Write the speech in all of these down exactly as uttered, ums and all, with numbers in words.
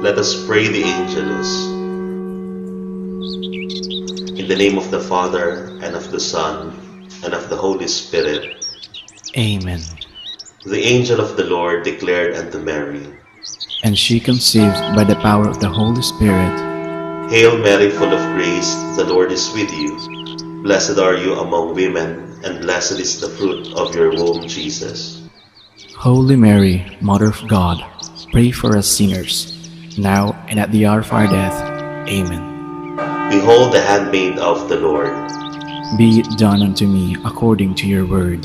Let us pray the Angelus. In the name of the Father, and of the Son, and of the Holy Spirit. Amen. The angel of the Lord declared unto Mary, and she conceived by the power of the Holy Spirit. Hail Mary, full of grace, the Lord is with you. Blessed are you among women, and blessed is the fruit of your womb, Jesus. Holy Mary, Mother of God, pray for us sinners, now and at the hour of our death. Amen. Behold the handmaid of the Lord. Be it done unto me according to your word.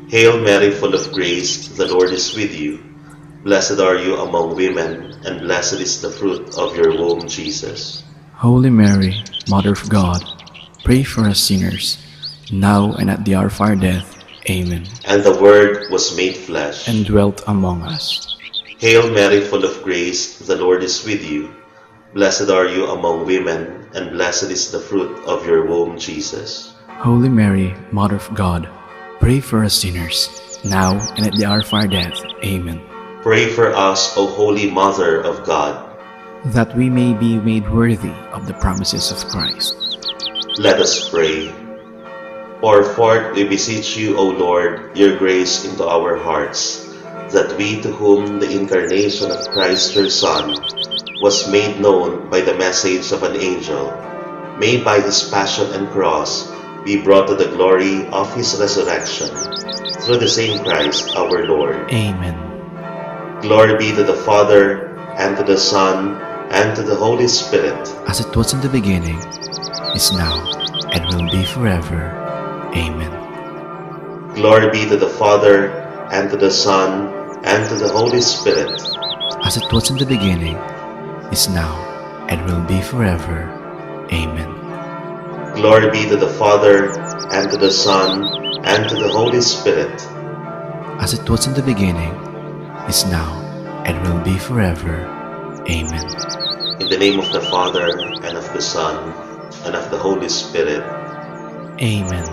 Hail Mary, full of grace, the Lord is with you. Blessed are you among women, and blessed is the fruit of your womb, Jesus. Holy Mary, Mother of God, pray for us sinners, now and at the hour of our death. Amen. And the Word was made flesh and dwelt among us. Hail Mary, full of grace, the Lord is with you. Blessed are you among women, and blessed is the fruit of your womb, Jesus. Holy Mary, Mother of God, pray for us sinners, now and at the hour of our death. Amen. Pray for us, O Holy Mother of God, that we may be made worthy of the promises of Christ. Let us pray. Pour forth, we beseech you, O Lord, your grace into our hearts, that we, to whom the incarnation of Christ your Son was made known by the message of an angel, may by his passion and cross be brought to the glory of his resurrection, through the same Christ our Lord. Amen. Glory be to the Father, and to the Son, and to the Holy Spirit. As it was in the beginning, is now, and will be forever. Amen. Glory be to the Father, and to the Son, and to the Holy Spirit. As it was in the beginning, is now, and will be forever. Amen. Glory be to the Father, and to the Son, and to the Holy Spirit. As it was in the beginning, is now, and will be forever. Amen. In the name of the Father, and of the Son, and of the Holy Spirit. Amen.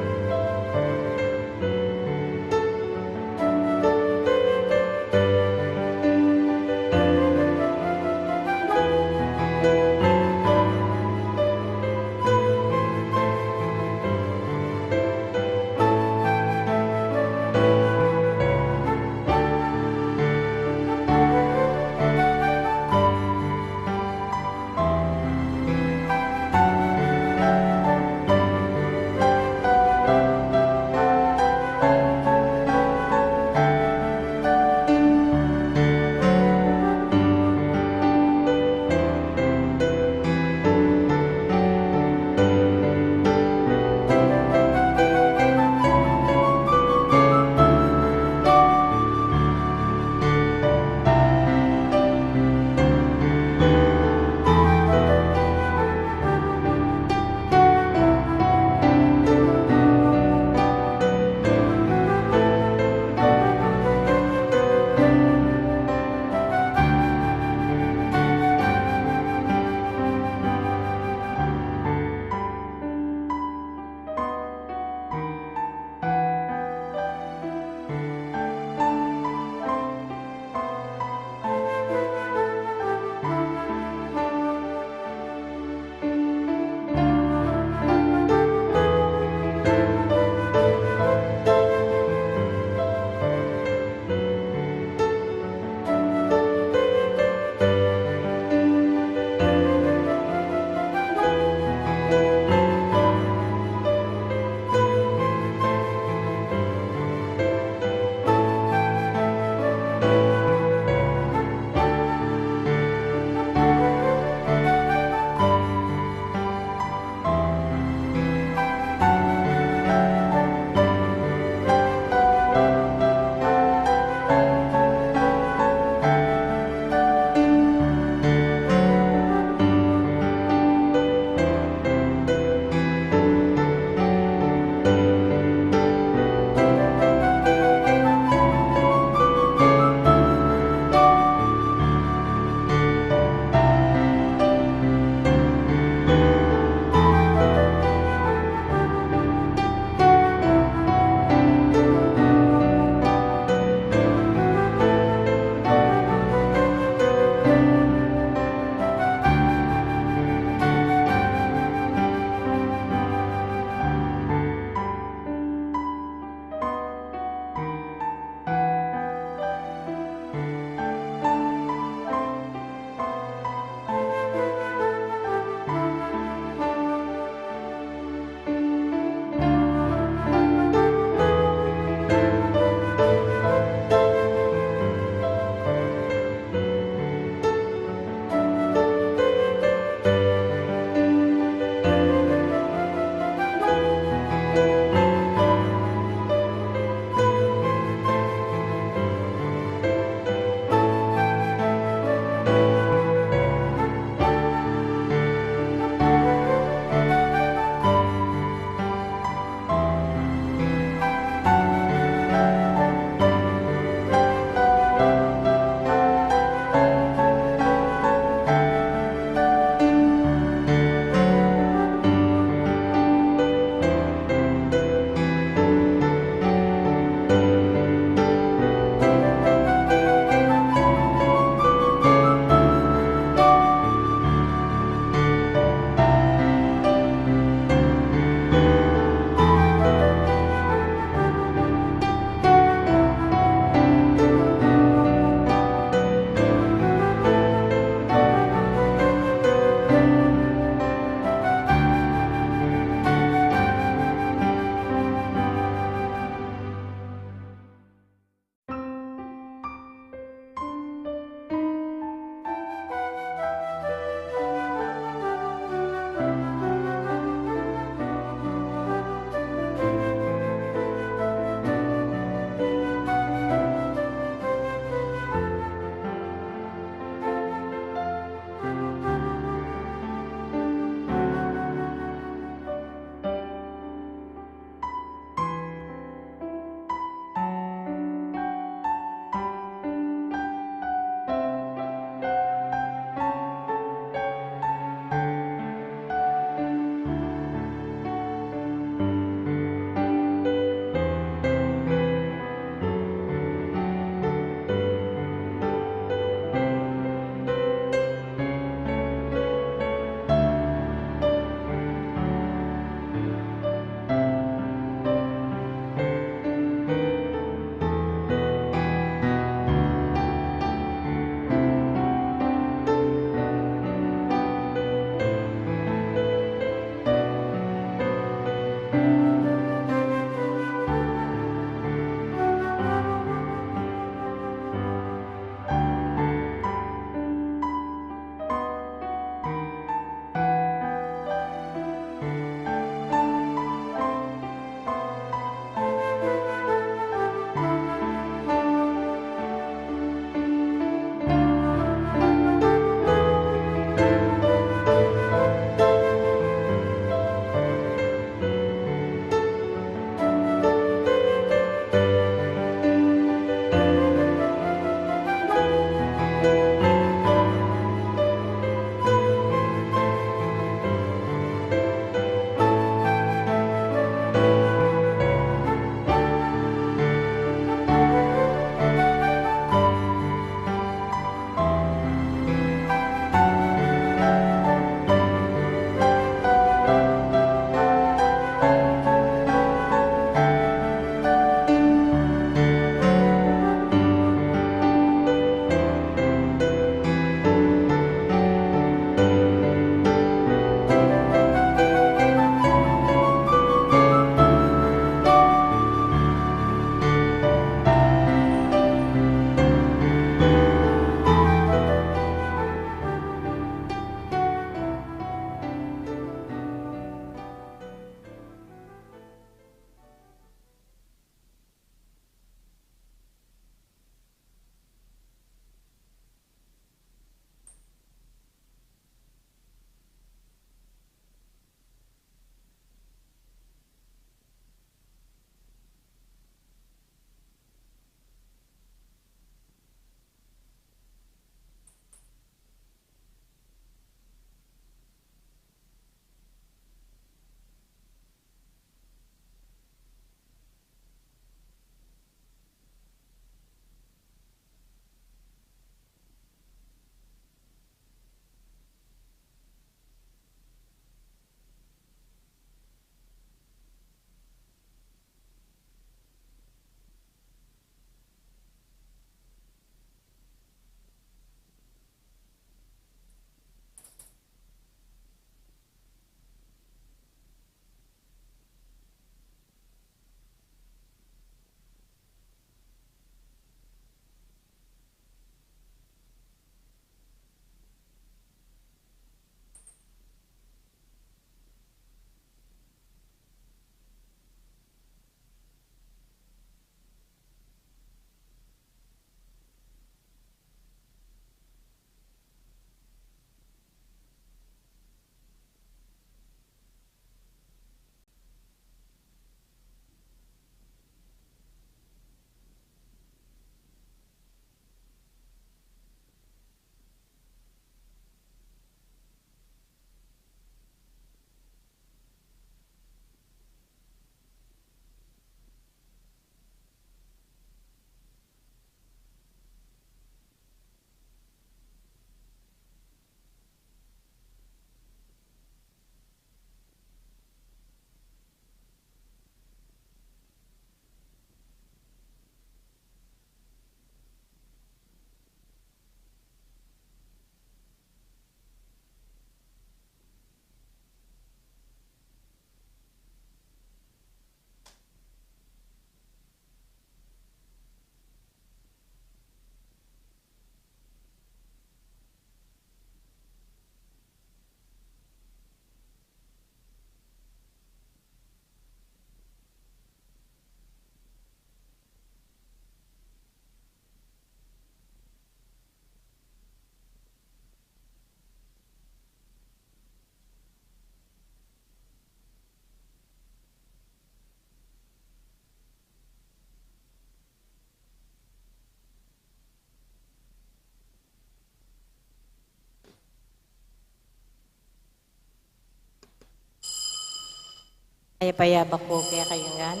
Mayap a yabak pu kekayu ngan.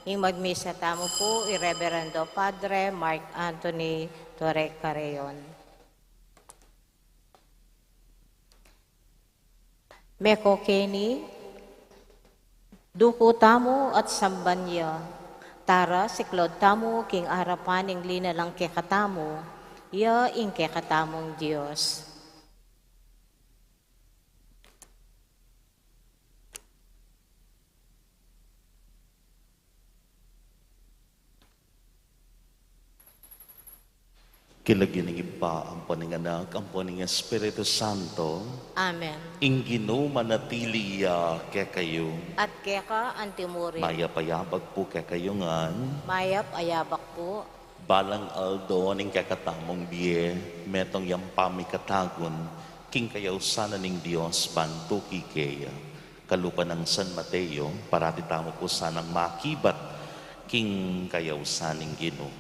Ing magmisa tamu pu i Reverendo Padre Mark Anthony Torre Carreon. Meko keni, duku tamu at samban ya. Tara, siklaud tamu king arapan ning linalang kekatamu, ya ing kekatamung Dios. King lagyu ning Ibpa, ampo ning Anak, ampo ning Espiritu Santo. Amen. Ing Ginu manatili ya kekayu. At keka antimurin. Mayap a yabak pu kekayu ngan. Mayap a yabak pu. Balang aldo ning kekatamung bie, metung yang pamikatagun king kayausan na ning Dios ban tuki keya. Kalupa nang San Mateo, parati tamu pu sanang makibat king kayausan ning Ginu.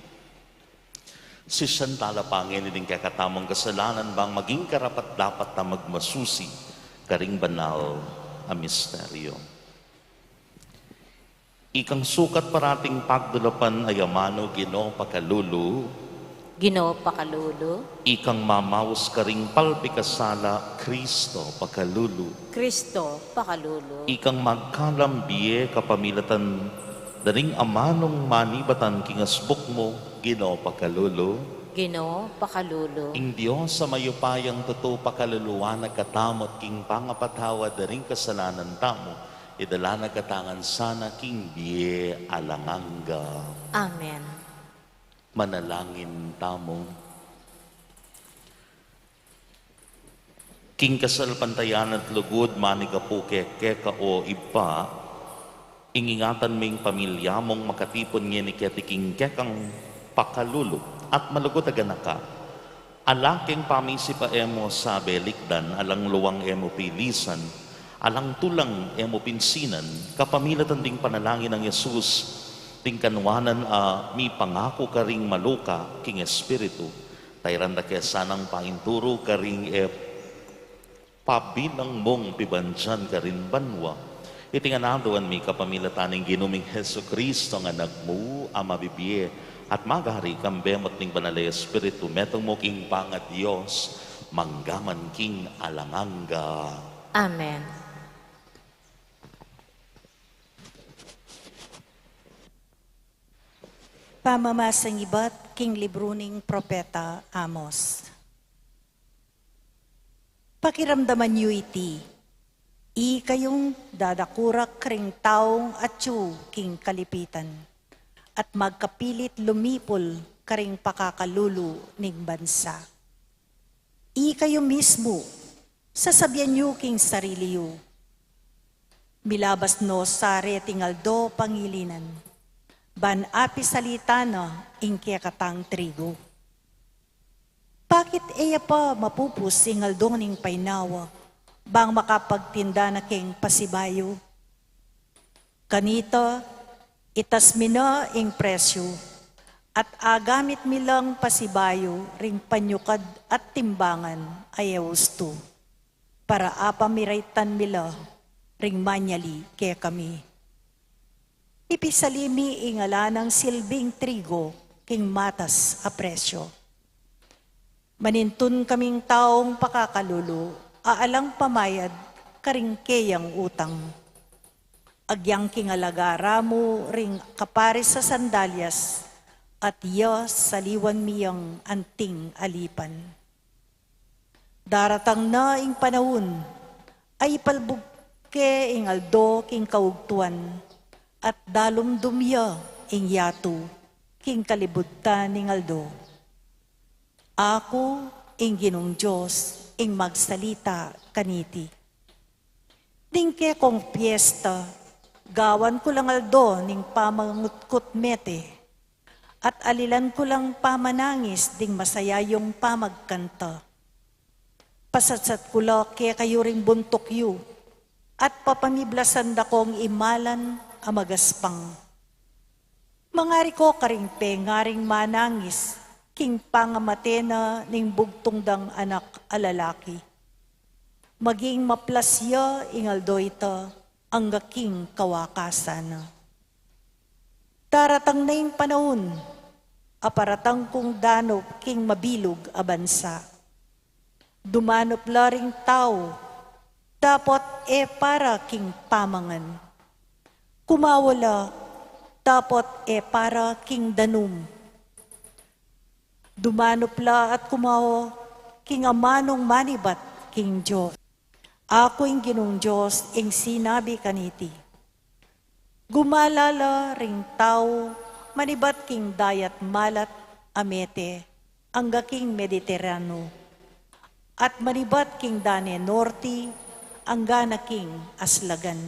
Sisian tala pa ngeni ding kekatamung kasalanan bang maging karapat-dapat ta magmasusi karing banal a misteryo. Ikang sukat parating pagdulapan a amanu, Ginu, pakalulu. Ginu, pakalulu. Ikang mamaus karing palpikasala, Kristo, pakalulu. Kristo, pakalulu. Ikang magkalam bie kapamilatan da ring amanung manibatan king asbuk mu, Ginu, pakalulu. Ginu, pakalulu. Ing Dios a mayupayang tutu pakaluluan na katamu at king pangapatawad da ring kasalanan tamu, idala na katamu ngan sana king bie alang angga. Amen. Manalangin tamu. King kasalpantayanan at lugud, manigapu ke keka, o Ibpa, ing ingatan ming pamilya mung makatipun ngeni keti king kekang pakalulu at malugud a ganaka. Ala keng pamisip a e mu sabe likdan, alang luwang e mu pilisan, alang tulang e mu pinsinan, kapamilatan ding panalangin nang Jesus, ding kanuanan a mipangaku karing maluka king espiritu, tairan da ke sanang painturu karing e pabilang mung pibandian karin banua. Iti ngan aduan mi kapamilatan ning Ginu ming Jesucristo a Anak mu, a mabibie at magari kambe mu at ning Banal a Espiritu, metung mu king pangaDios, mangga man king alang angga. Amen. Pamamasang ibat king libru ning Propeta Amos. Pakiramdaman yu iti, ikayung dadakurak karing taung atyu king kalipitan, at magkapilit lumipul karing pakakalulu ning bansa. Ikayu mismu, sasabian yu king sarili yu, milabas no sa reting aldo pangilinan, ban apisalita na ing kekatang trigu. Bakit e ya pa mapupus ing aldo ning painawa, bang makapagtinda na keng pasibayu? Kanita, itas mi na ing presyu, at agamit mi lang pasibayu ring panyukad at timbangan a e ustu, para apamiraitan mi la ring manyali kekami. Ipisali mi ing ala nang silbing trigu king matas a presyu. Manintun kaming taung pakakalulu a alang pamayad karing keyang utang. Agyang king alagara mu ring kaparis a sandalyas, at ya saliwan mi yang anting alipan. Daratang na ing panaun a ipalbug ke ing aldo king kaugtuan, at dalumdum ya ing yatu king kalibudtan ning aldo. Aku, ing Ginung Dios, ing magsalita kaniti. Ding kekong piesta, gawan ku lang aldo ning pamangutkut mete, at alilan ku lang pamanangis ding masayayung pamagkanta. Pasatsat ku la kekayu ring buntuk yu, at papamiblasan da kong imalan a magaspang. Mangari ko karing pengaring manangis king pangamate na ning bugtung dang anak a lalaki. Maging maplas ya ing aldo ita, angga king kawakasan na. Daratang na ing panaun a paratang kung danup king mabilug a bansa. Dumanup la ring tau, dapot e para king pamangan. Kumawa la, dapot e para king danum. Dumanup la at kumawa king amanung manibat king Dios. Aku ing Ginung Dios ing sinabi kaniti. Gumala la ring tau manibat king dayat malat a mete angga king Mediterraneo, at manibat king dane norte angga na king aslagan.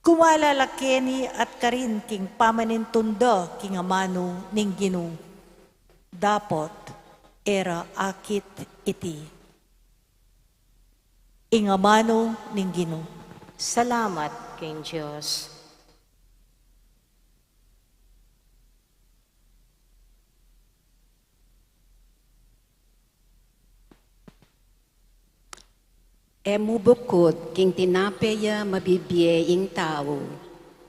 Gumala la keni at karin king pamanintun da king amanu ning Ginu. Dapot e ra akit iti. Ing amanu ning Ginu. Salamat king Dios. E mu bukud king tinape ya mabibie ing tau,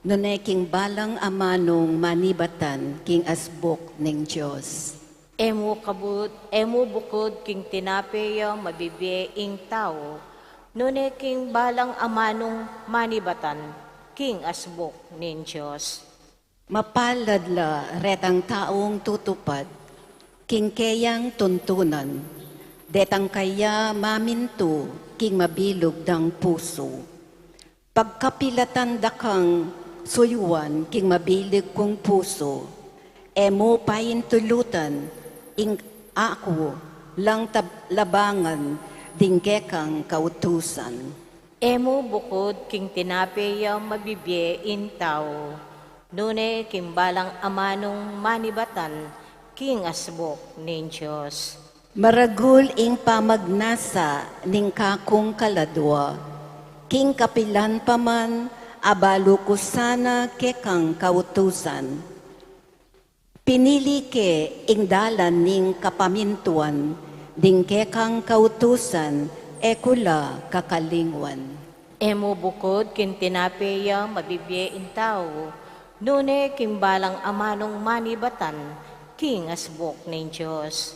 nune king balang amanung manibatan king asbuk ning Dios. E mu kabud, e mu bukud king tinape ya mabibie ing tau, nune king balang amanung manibatan king asbuk ning Dios. Mapalad la retang taung tutupad king keyang tuntunan, detang kaya mamintu king mabilug dang pusu. Pagkapilatan da kang suyuan king mabilug kung pusu, e mu paintulutan ing aku lang tab-, labangan ding kekang kautusan. E mu bukud king tinape ya mabibie ing tau, nune king balang amanung manibatan king asbuk ning Dios. Maragul ing pamagnasa ning kakung kaladua, king kapilan pa man abalu ku sana kekang kautusan. Pinili ke ing dalan ning kapamintuan, ding kekang kautusan e ku la kakalingwan. E mu bukud king tinape ya mabibie ing tau, nune king balang amanung manibatan king asbuk ning Dios.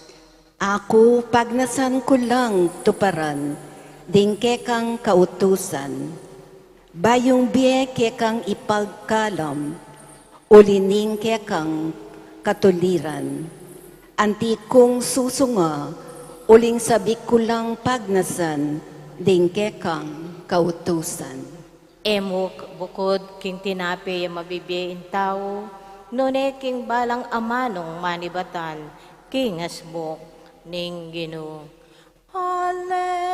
Aku pagnasan ku lang tuparan ding kekang kautusan. Bayung bie kekang ipagkalam, uli ning kekang katuliran. Anti kung susunga, uling sabik ku lang pagnasan ding kekang kautusan. E mu bukud king tinape ya mabibie ing tau, nune king balang amanung manibatan king asbuk ning Ginu. Alleluia,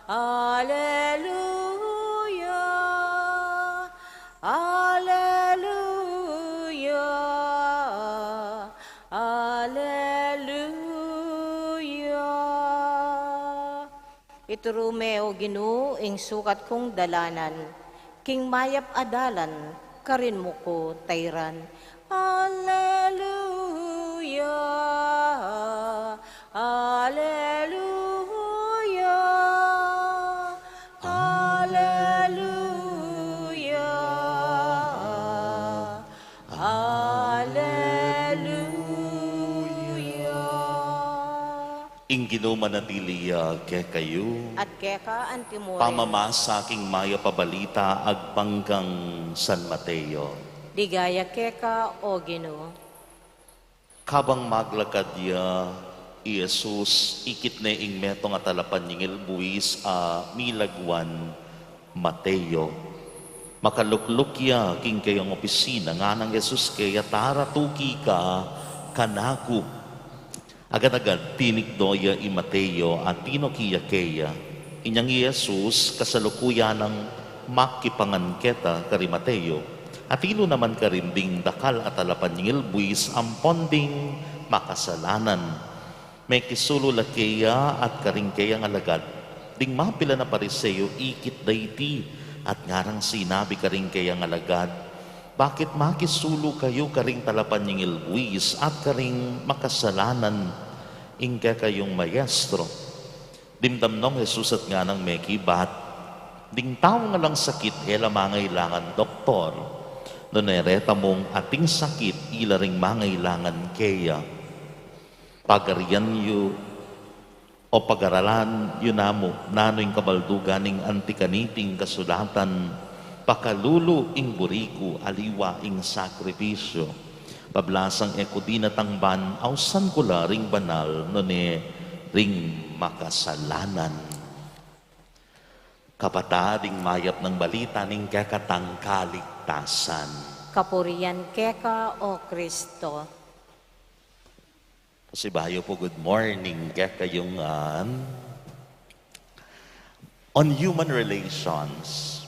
alleluia, alleluia, alleluia. Ituru me, O Ginu, ing sukat kung dalanan, king mayap a dalan karin mu ku tairan. Alleluia, alleluia, alleluia, alleluia. Ing Ginu manatili ya kekayu. At keka antimurin. Pamamasa king mayap a balita agpang kang San Mateo. Ligaya keka, O Ginu. Kabang maglakad ya i Jesus, ikit ne ing metung a talapanyingil buis a milagwan Mateo. Makalukluk ya king keyang opisina, nganang Jesus keya, "Tara, tuki ka kanaku." Agad-agad tinikdo ya i Mateo at tinuki ya keya. Inyang i Jesus, kasalukuyan nang makipangan keta kari Mateo, atilu naman karin ding dakal a talapanyingil buis ampon ding makasalanan. Mekisulu la keya at karing keyang alagad. Ding mapilan a Pariseo ikit da iti at ngarang sinabi karing keyang alagad, "Bakit makisulu kayu karing talapanyingil buis at karing makasalanan? Ing kekayung maestro, Dimdam nong Jesus at nganang mekibat, "Ding tau ngan alang sakit e la mangailangan doktor, nune reta mung ating sakit ila ring mangailangan keya. Pagarian yu o pagaralan yu namu nanu ing kabaldugan ning anti kaniting kasulatan, pakalulu ing buri ku aliwa ing sakripisyu. Pablasang e ku dinatang ban, ausan ku la ring banal, nune ring makasalanan." Kapatad, ing mayap nang balita ning kekatang kaligtasan. Kapurian keka, O Kristo. Pasibayu pu, good morning kekayu ngan. On human relations,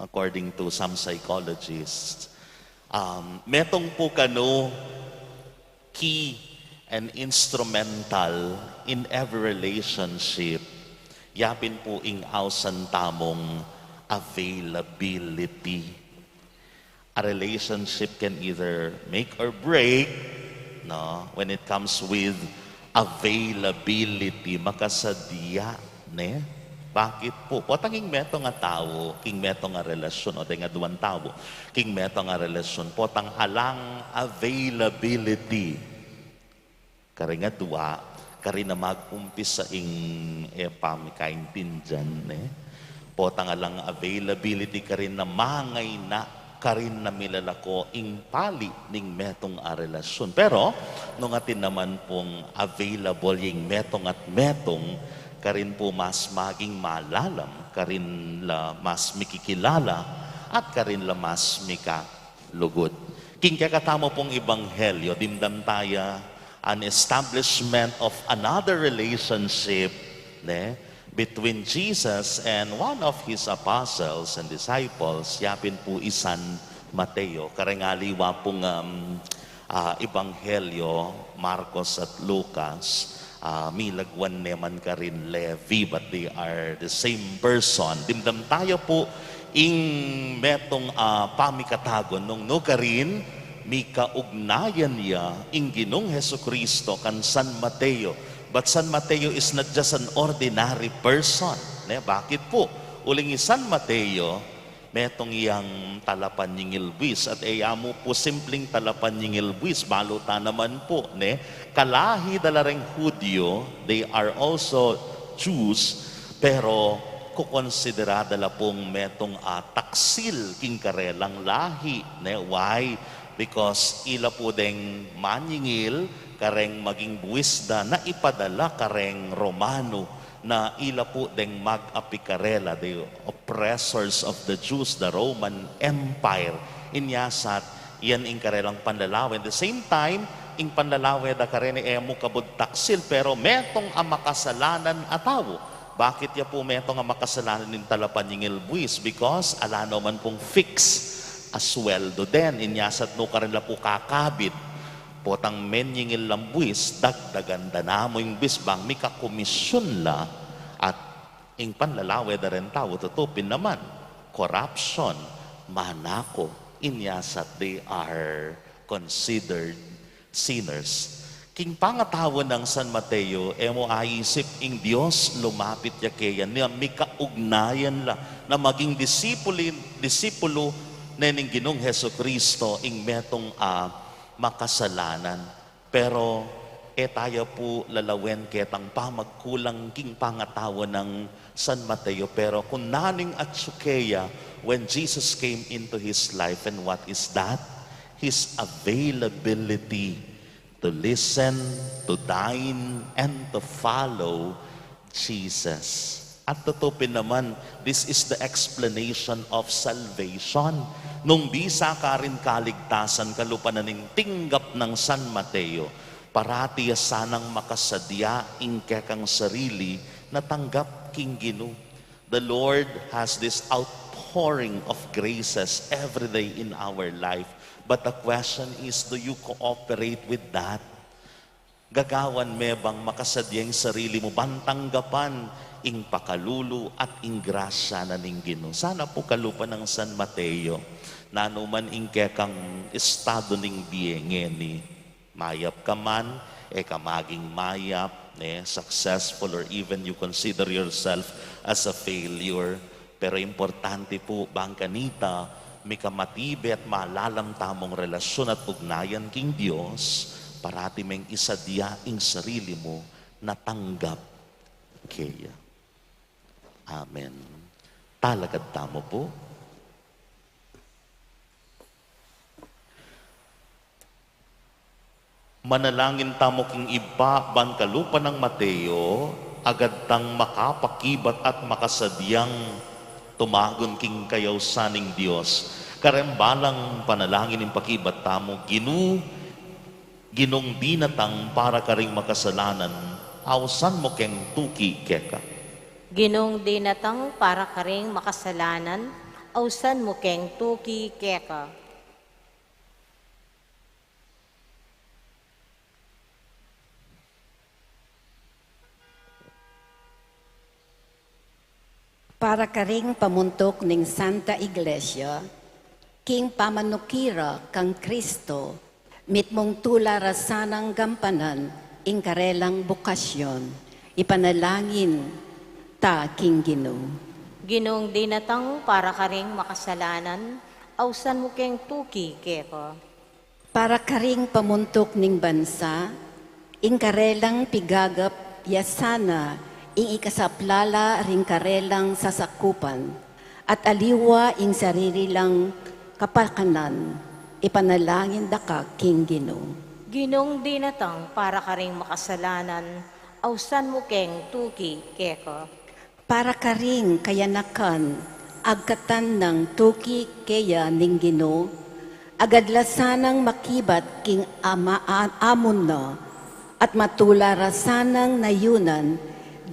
according to some psychologists, um, metung pu kanu key and instrumental in every relationship, yapin pu ing ausan tamung availability. A relationship can either make or break, no, when it comes with availability, makasadya, ne? Bakit pu? Potang ing metung a tau, king metung a relasyun, o deng aduang tau, king metung a relasyun, potang alang availability karing adua, karin na mag-umpisa ing e pamikaintindian, ne? Potang alang availability, karin na mangaina, karin na milalako ing pali ning metung a relasyun. Pero nung atin naman pung available ing metung at metung, karin pu mas maging malalam, karin la mas mikikilala, at karin la mas mikalugud. King kekatamu pung ebanghelyo, dimdam taya an establishment of another relationship, ne, between Jesus and one of his apostles and disciples, yapin pu i San Mateo. Kareng aliwa pung, um, ah, ebanghelyo, Marcos at Lucas, ah, milagwan ne man karin Levi, but they are the same person. Dimdam taya pu ing metung a pamikatagun nung nu karin mikaugnayan ya ing Ginung Jesucristo kan San Mateo. But San Mateo is not just an ordinary person, ne? Bakit pu? Uling i San Mateo, metung yang talapanyingil buis, at e ya mu pu simpling talapanyingil buis, balu ta naman pu, ne? Kalahi da la reng Hudyo, they are also Jews, pero kukonsidera da la pung metung a taksil king karelang lahi, ne? Why? Because ila pu deng manyingil kareng maging buis da na ipadala kareng Romano, na ila pu deng mag-api karela, the oppressors of the Jews, the Roman Empire. Inya sa yan ing karelang panlalawe. At the same time, ing panlalawe da kareni e mu kabud taksil, pero metung a makasalanan a tau. Bakit ya pu metung a makasalanan ing talapanyingil buis? Because ala no man pung fix a sweldo den. Inya sa nu karin la pu kakabit, potang menyingil lang buis, dagdagan da namu ing buis bang mikakomisyun la. At ing panlalawe da ren tau, tutu pin naman, corruption, manako, inya sa they are considered sinners. King pangatau nang San Mateo, e mu aisip ing Dios lumapit ya keya, na mikaugnayan la, na maging disipuli-, disipulu ne ning Ginung Jesucristo ing metung a makasalanan. Pero e taya pu lalawen ketang pamagkulang king pangatau nang San Mateo, pero kung nanu ing atsu keya when Jesus came into his life, and what is that? His availability to listen, to dine, and to follow Jesus. At tutu pin naman, this is the explanation of salvation. Nung bisa karin kaligtasan, kalupa na ning tinggap nang San Mateo, parati ya sanang makasadya ing kekang sarili na tanggap king Ginu. The Lord has this outpouring of graces every day in our life. But the question is, do you cooperate with that? Gagawan me bang makasadya ing sarili mu ban tanggapan ing pakalulu at ing grasya na ning Ginu? Sana pu kalupa nang San Mateo, nanu man ing kekang estado ning bie ngeni, mayap ka man, e ka maging mayap, ne, successful, or even you consider yourself as a failure. Pero importante pu, bang kanita, mikamatibe at malalam tamung relasyun at ugnayan king Dios, parati meng isadia ing sarili mu na tanggap keya. Amen. Talakad tamu pu. Manalangin tamu king Ibpa, ban kalupa nang Mateo, agad tang makapakibat at makasadiang tumagun king kayausan ning Dios. Kareng balang panalangin ing pakibat tamu, Ginu, Ginung dinatang para karing makasalanan, ausan mu keng tuki keka. Ginung dinatang para karing makasalanan, ausan mu keng tuki keka. Para karing pamuntuk ning Santa Iglesia, king pamanuki ra kang Kristo, mitmung tula ra sanang gampanan ing karelang bukasyon, ipanalangin ta king Ginu. Ginung dinatang para karing makasalanan, ausan mu keng tuki keka. Para karing pamuntuk ning bansa, ing karelang pigagap ya sana ing ikasaplala ring karelang sasakupan, at aliwa ing sarili lang kapakanan, ipanalangin da ka king Ginu. Ginung dinatang para karing makasalanan, ausan mu keng tuki keka. Para karing kayanakan, agkatan nang tuki keya ning Ginu, agad la sanang makibat king ama-, a-, amun na, at matula ra sanang nayunan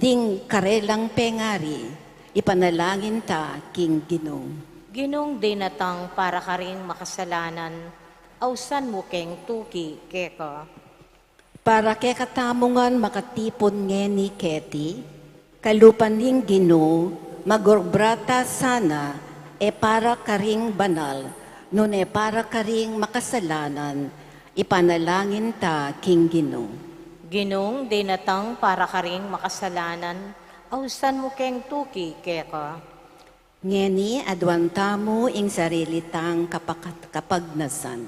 ding karelang pengari, ipanalangin ta king Ginu. Ginung dinatang para karing makasalanan, ausan mu keng tuki keka. Para kekatamu ngan makatipun ngeni keti, kalupa ning Ginu, magurbrata sana, e para karing banal, nune para karing makasalanan, ipanalangin ta king Ginu. Ginung dinatang para karing makasalanan, ausan mu keng tuki keka. Ngeni aduan tamu ing sarili tang kapakat-, kapagnasan.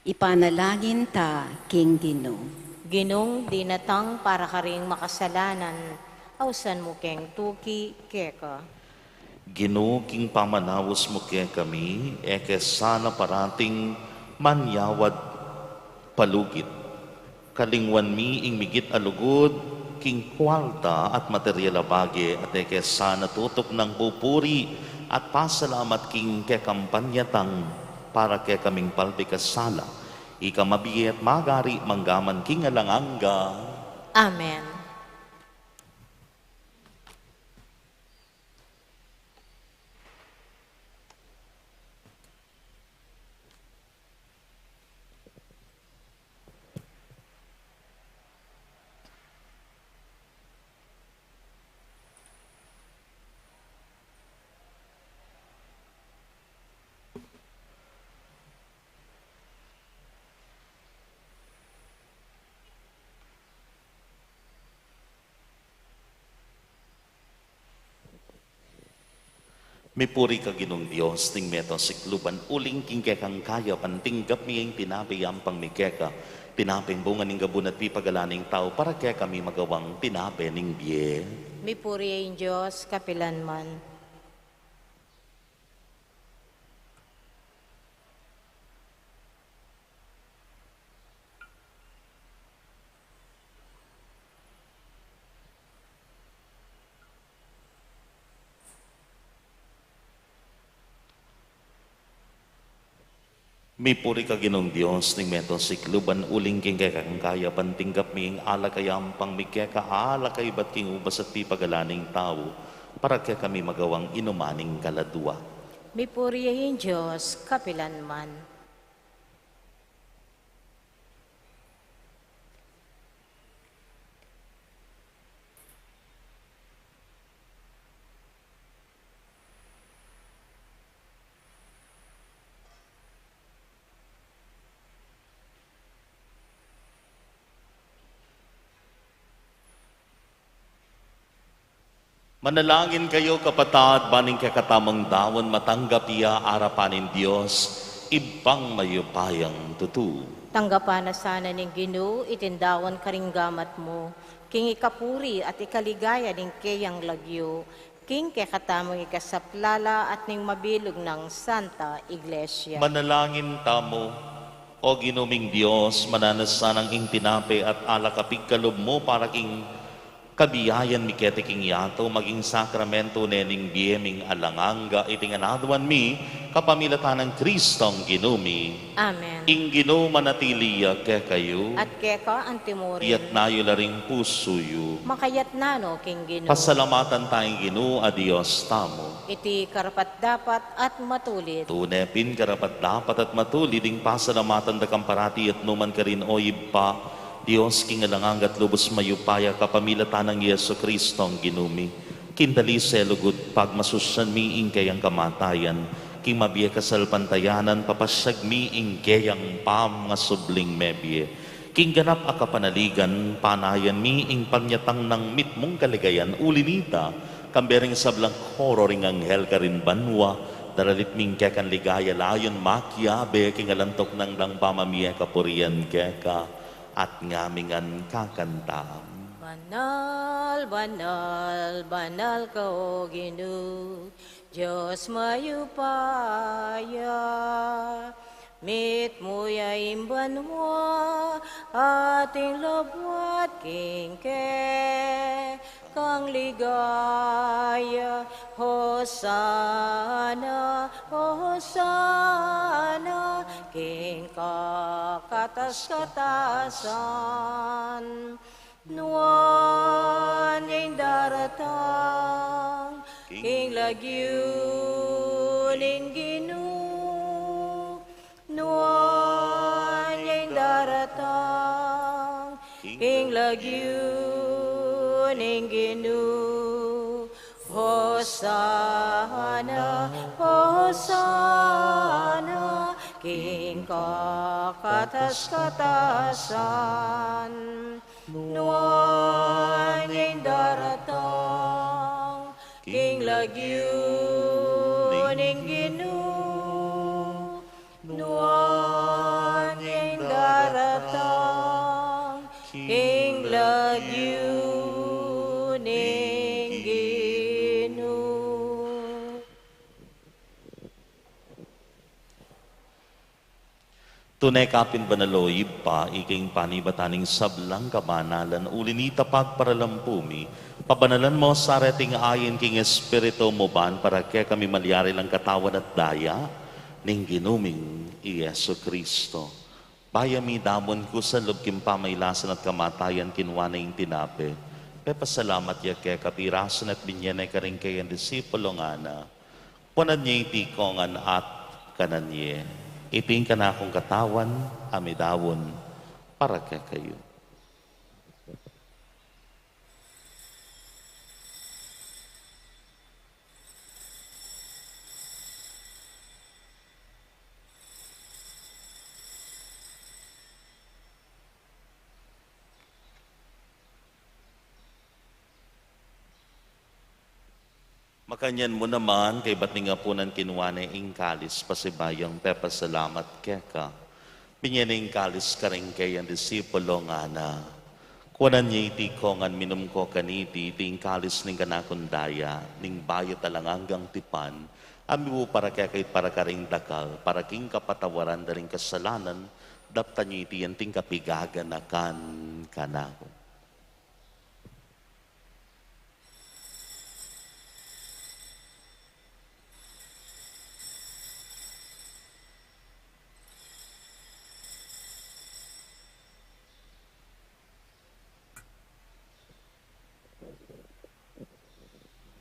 Ipanalangin ta king Ginu. Ginung dinatang para karing makasalanan, ausan mu keng tuki keka. Ginu, king pamanaus mu kekami, e ke sana parating manyawad palugit. Kalingwan mi ing migit a lugud king kualta at material a bage, at e ke sana tutuknang pupuri at pasalamat king kekampanyatang para kekaming palbi kasala. Ika mabie at magari manggaman king alang angga. Amen. Mipuri ka Ginung Dios ning meto sikluban, uling king kekang kayapan tinggap mi ing tinape yampang mi keka, tinapeng bunga ning gabun at pipagalan ning tau, para kekami magawang tinape ning bie. Mipuri ya ing Dios kapilanman. Mipuri ka Ginung Dios ning meto sikluban, uling king kekang kayapan tinggap mi ing alak a yampang mi keka, alak a ibat king ubas at pipagalan ning tau, para kekami magawang inuman ning kaladua. Mipuri ya ing Dios kapilanman. Manalangin kayu, kapatad, ban ing kekatamung daun matanggap ya arapan ning Dios, Ibpang mayupayang tutu. Tanggapan na sana ning Ginu iting daun karing gamat mu, king ikapuri at ikaligaya ning keyang lagyu, king kekatamung ikasaplala at ning mabilug nang Santa Iglesia. Manalangin tamu. O Ginu ming Dios, mananu sanang ing tinape at alak a pigkalub mu para king kabiayan mi keti king yatu, maging sakramento ne ning bie ming alang angga, iti ngan aduan mi kapamilatan nang Kristong Ginu mi. Amen. Ing Ginu manatili ya kekayu. At keka antimurin. Iyatas yu la ring pusu yu. Makayatas no king Ginu. Pasalamatan taya ing Ginu a Dios tamu. Iti karapat-dapat at matulid. Tune pin karapat-dapat at matulid ing pasalamatan da kang parati at nu man karin, O Ibpa, Dios king alang angga at lubus mayupaya, kapamilatan nang Jesucristong Ginu mi. King daliselang lugud pagmasusyan mi ing keyang kamatayan, king mabie kasalpantayanan papasyag mi ing keyang pamangasubling mebie. King ganap a kapanaligan, panayan mi ing panyatang nang mitmung kaligayan, uli na nita, kambe ring sablang koro ring anghel karin banua, daralit mi ing kekang ligaya layun makiabe king alang tuknang dang pamamie kapurian keka, at ngamingan kakantam. Banal, banal, banal ka, O Ginu, Dios mayupaya, mitmu ya ing banua at ing labuad king kekang ligaya. Hosana, Hosana, king kakatas-katasan. Nuan ya ing daratang king lagyu ning Ginu. Nuan ya ing daratang king lagyu ning Ginu. Hosana, Hosana, king kakatas-katasan. Nuan ya ing daratang king lagyu ning Ginu. Nuan ya ing daratang king lagyu ning Ginu. Tune ka pin banal, O Ibpa, ika ing panibatan ning sablang kabanalan, uli na nita pagparalampu mi, pabanalan mu sa reting ain king Espiritu mu ban para kekami malyari lang katawan at daya ning Ginu ming i Jesucristo. Bayu mi damun kusa lub king pamailasan at kamatayan, kinua ne ing tinape, pepasalamat ya keka, pirasu ne at binye ne karing keyang disipulo, ngana: Kuanan ye iti kongan at kanan ye. Iti ing kanakung katawan a midaun para kekayu. Makanyan mu naman, kaybat ning apunan, kinua ne ing kalis, pasibayu yang pepasalamat keka, binye ne ing kalis karing keyang disipulo, ngana: Kuanan ye iti kongan, minum ko kaniti, iti ing kalis ning kanakung daya, ning bayu at alang anggang tipan, a mibu para kekayu at para karing dakal, para king kapatawaran da ring kasalanan. Daptan ye iti anting kapigaganakan kanaku.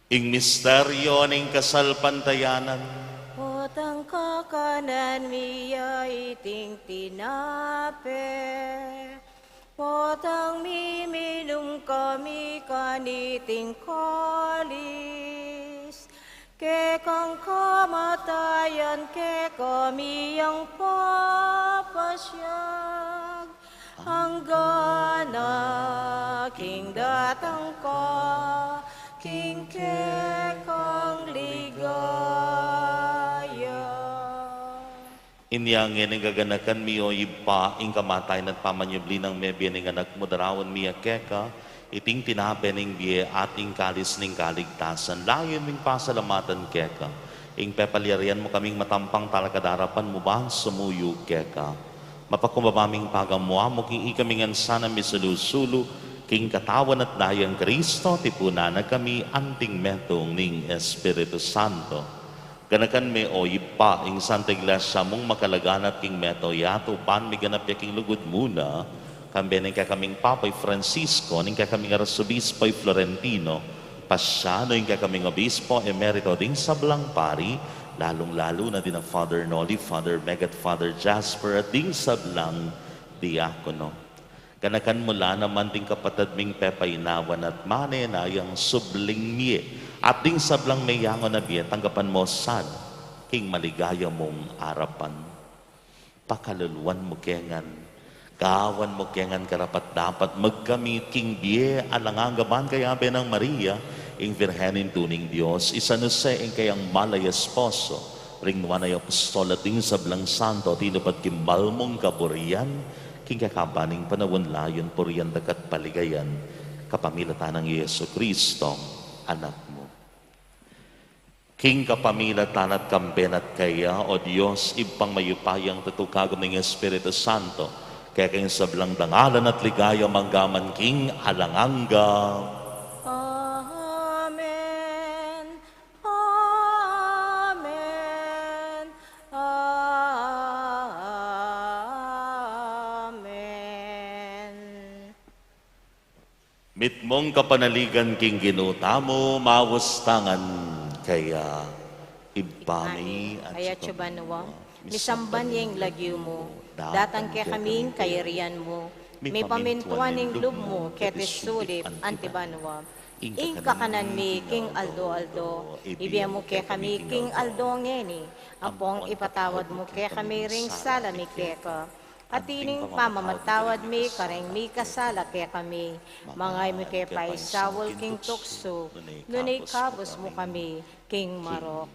Ing misteryo ning kasalpantayanan. Potang kakanan mi ya iting tinape, potang miminum kami kaniting kalis, kekang kamatayan kekami yang papasyag, anggang king datang ka king kekang ligaya. Inya ngeni gaganakan mi, o Ibpa, ing kamatayan at pamanyubli nang mebie ning Anak mu, daraun mi ya keka iting tinape ning bie at ing kalis ning kaligtasan. Layun ming pasalamatan keka ing pepalyarian mu kaming matampang talakad king arapan mu ban sumuyu keka. Mapakumbaba ming pagamu-amu king ikami ngan sana misulu-sulu king katawan at dayang Kristo, tipunan na kami anting metung ning Espiritu Santo. Ganakan me, o Ibpa, ing Santa Iglesia mung makalaganat king meto yatu, ban miganap ya king lugud mu na, kambe ning kekaming Papa i Francisco, ning kekaming Arsobispo i Florentino, Pasiano, ing kekaming Obispo Emerito, ding sablang pari, lalung-lalu na dina Father Noli, Father Meg at Father Jasper, at ding sablang diakono. Ganakan mu la naman ding kapatad ming pepainawan at manenayang subling mie, at ding sablang meyangu na bie, tanggapan mu sana king maligaya mung arapan. Pakaluluan mu ke ngan, gawan mu ke ngan karapat-dapat magkamit king bie alang angga ban kayabe nang Maria, ing Virgen Indu ning Dios, i San Jose, ing kayang mal a esposo, ring nuan a apostol at ding sablang santo, tinupad king bal mung kaburian, king kekaban ning panaun, layun purian da ka at paligayan, kapamilatan nang Jesucristo, Anak mu. King kapamilatan at kambe na at keya, o Dios, Ibpang mayupayang tutu, kagum ning Espiritu Santo, keka ing sablang dangalan at ligaya manggaman king alang angga. Amen. Amen. Amen. Mitmung kapanaligan king Ginu tamu, maus tang keya. Ibpa mi, atsu ka banua, misamban ya ing lagyu mu, datang kekami ing kayarian mu, mipamintuan ing lub mu keti sulip anti banua. Ing kakanan mi king aldo-aldo ibie mu kekami king aldo ngeni, ampong ipatawad mu kekami ring sala mi keka, atin ing pamamatawad mi karing mikasala kekami. Manga e mu ke paisaul king tuksu, nune ikabus mu kami king marok.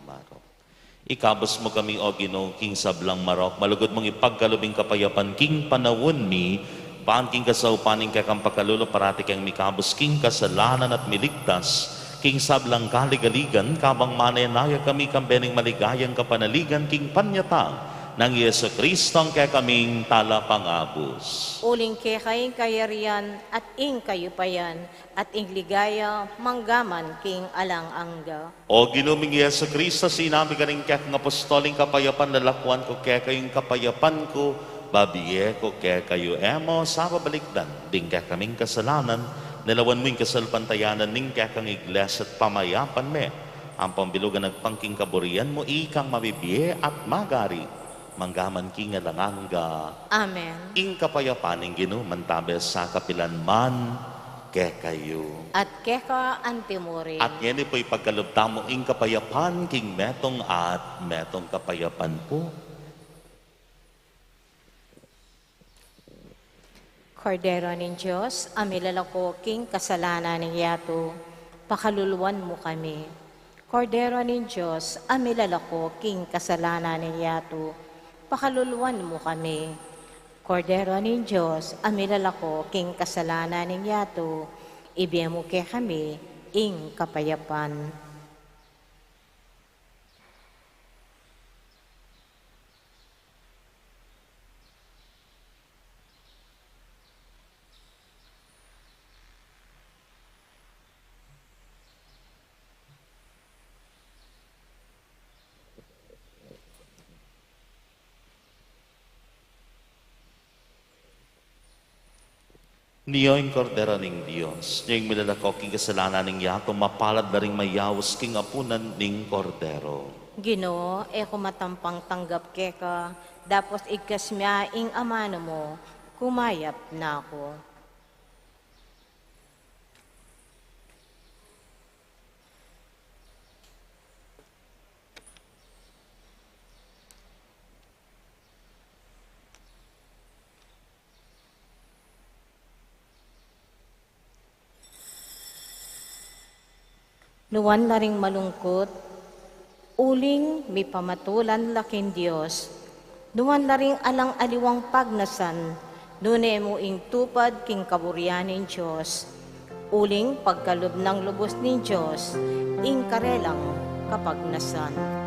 Ikabus mu kami, o Ginu, king sablang marok, malugud mung ipagkalub ing kapayapan king panaun mi, ban king kasaupan ning kekang pakalulu parati keng mikabus king kasalanan at miligtas king sablang kaligaligan, kabang manenaya kami kambe ning maligayang kapanaligan king panyatang nang Jesucristo a kekaming Talapangabus. Uling keka ing kayarian at ing kayupayan at ing ligaya manggaman king alang angga. O Ginu ming Jesucristo, sinabi mu karing kekang apostol, ing kapayapan lalakuan ku kekayu, ing kapayapan ku babie ku kekayu. E mu sa babalikdan ding kekaming kasalanan, nelawan mu ing kasalpantayanan ning kekang Iglesia at pamayapan me, ampon bilug a agpang king kaburian mu, ikang mabibie at magari manggaman king alang angga. Amen. Ing kapayapan ning Ginu mantabe sa kapilan man kekayu. At keka anti mu rin. At ngeni pu ipagkalub tamu ing kapayapan king metung at metung kapayapan pu. Kordero ning Dios, a milalako king kasalanan ning yatu, pakaluluan mu kami. Kordero ning Dios, a milalako king kasalanan ning yatu, pakaluluan mu kami. Kordero ning Dios, a milalako king kasalanan ning yatu, ibie mu kekami ing kapayapan. Nyo ing Kordero ning Dios, nyo ing milalako king kasalanan ning yatu, mapalad la ring mayaus king apunan ning Kordero. Ginu, e ku matampang tanggap keka, dapot igkas mu ing amanu mu, kumayap na ku. Nuan la ring malungkut, uling mipamatulan la king Dios. Nuan la ring alang aliwang pagnasan, nune mu ing tupad king kaburian ning Dios. Uling pagkalub nang lubus ning Dios ing karelang kapagnasan.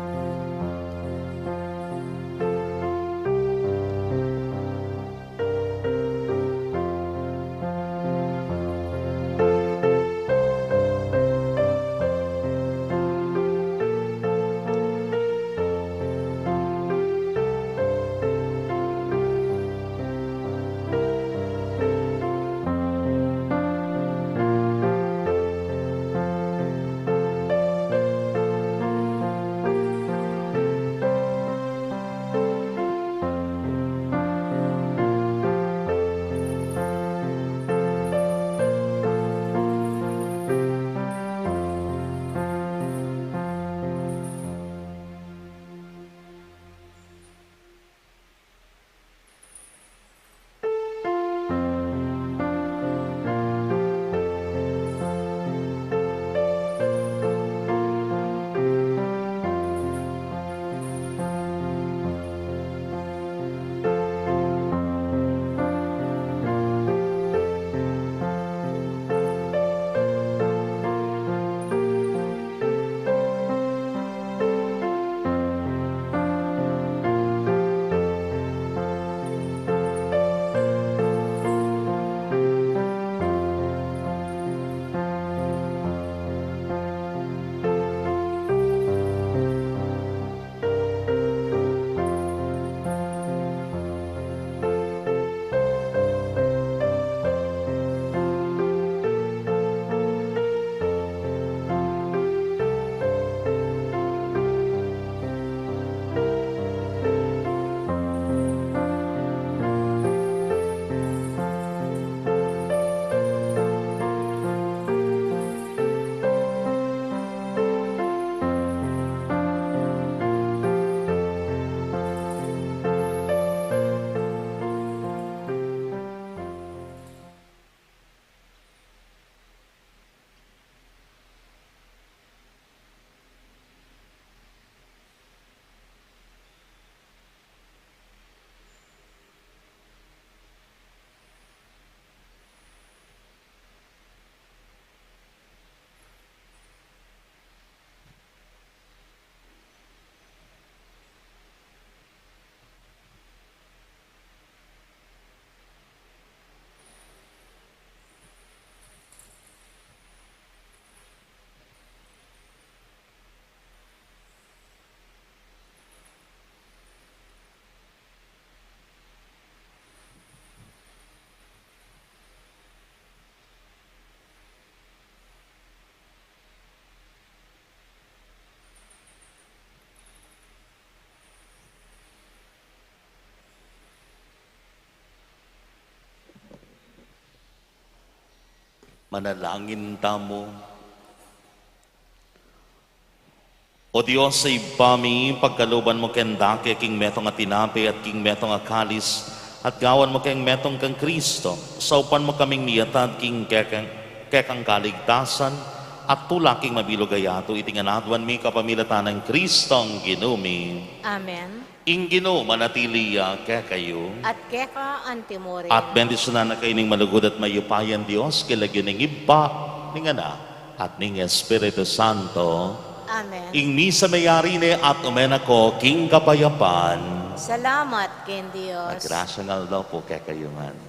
Manalangin tamu. O Dios a Ibpa mi, pagkaluban mu keng dake king metung a tinape at king metung a kalis, at gawan mu keng metung kang Kristo, saupan mu kaming miyatad king kekang, kekang kaligtasan, at tula king mabilug a yatu. Iti ngan aduan mi kapamilatan nang Kristong Ginu mi. Amen. Ing Ginu manatili ya kekayu. At keka antimurin. At bendisyunan na kayu ning malugud at mayupayang Dios, king lagyu ning Ibpa, ning Anak, at ning Espiritu Santo. Amen. Ing misa meyari ne at ume na ko king kapayapan. Salamat king Dios. Magrasyang aldo pu kekayu ngan.